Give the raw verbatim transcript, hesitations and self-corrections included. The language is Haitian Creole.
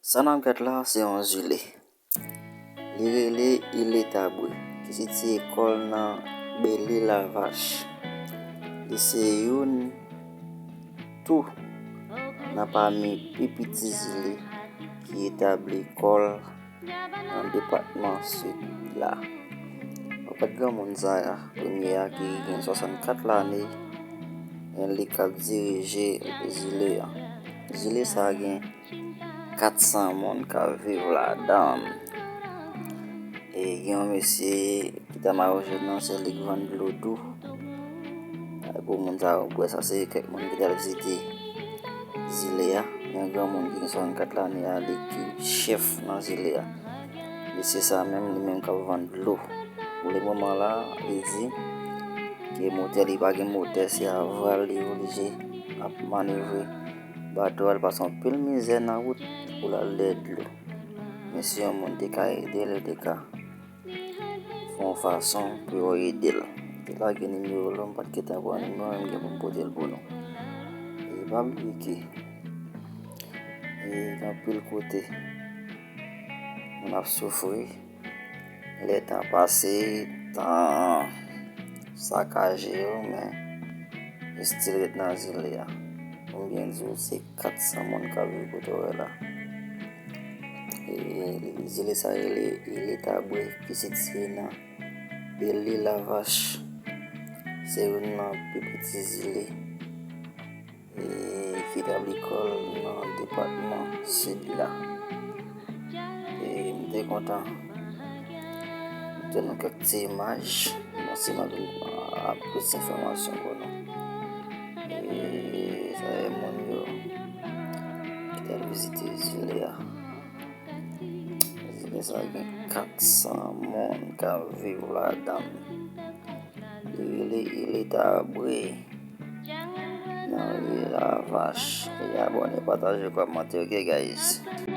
Sa n ap gad la se yon zile. Li rele Ile Tabré, ki sitiye kò l nan Belle Île à Vache. Li se youn tou nan pami pi piti zile ki etabli kò l nan depatman Sid la. Ou pa t granmoun sa a, premye a ki gen swasannkat lane, e li k ap dirije zile a. Zile sa a gen kat san moun k ap viv ladan l. E gen yon mesye ki ta mawoje nan se li k vann dlo dou. Pou moun sa yo bwè, sa se kèk moun ki t al vizite zile a. Yon granmoun ki gen swasannkat lane a, li ki chèf nan zile a. Mesye sa menm, li menm k ap vann dlo. Pou le moman la, li di ke motè li pa gen motè, se a vwal li oblije ap manevre bato a, li pase anpil mizè nan wout pou l al dèyè dlo. Men si yon moun te ka ede l, yo te ka fè yon fason pou yo ede l. Te lage nimewo l, m pa t gentan pran nimewo, men m gen pou m pote l pou nou. E pa bliye ke e gen anpil kote moun ap soufri, lè tan pase, tan sakaje yo, men yo still ret nan zile a. Pou m byen di w, se kat san moun k ap viv kote w wè la. E zile sa rele Ile Tabré, ki sitiye nan Belle Île à Vache. Se youn nan pi piti zile e ki etabli kò l nan depatman Sid la. E m te kontan te nou kèk ti imaj, nan se mwen vin ap plis enfòmasyon pou nou. E sa e moun yo ki t al vizite zile a. Zile sa gen kat san moun k ap viv ladan l. Li rele Ile Tabré. Nan Ile à Vache. E abòne, pataje, kòmante, ok, guys?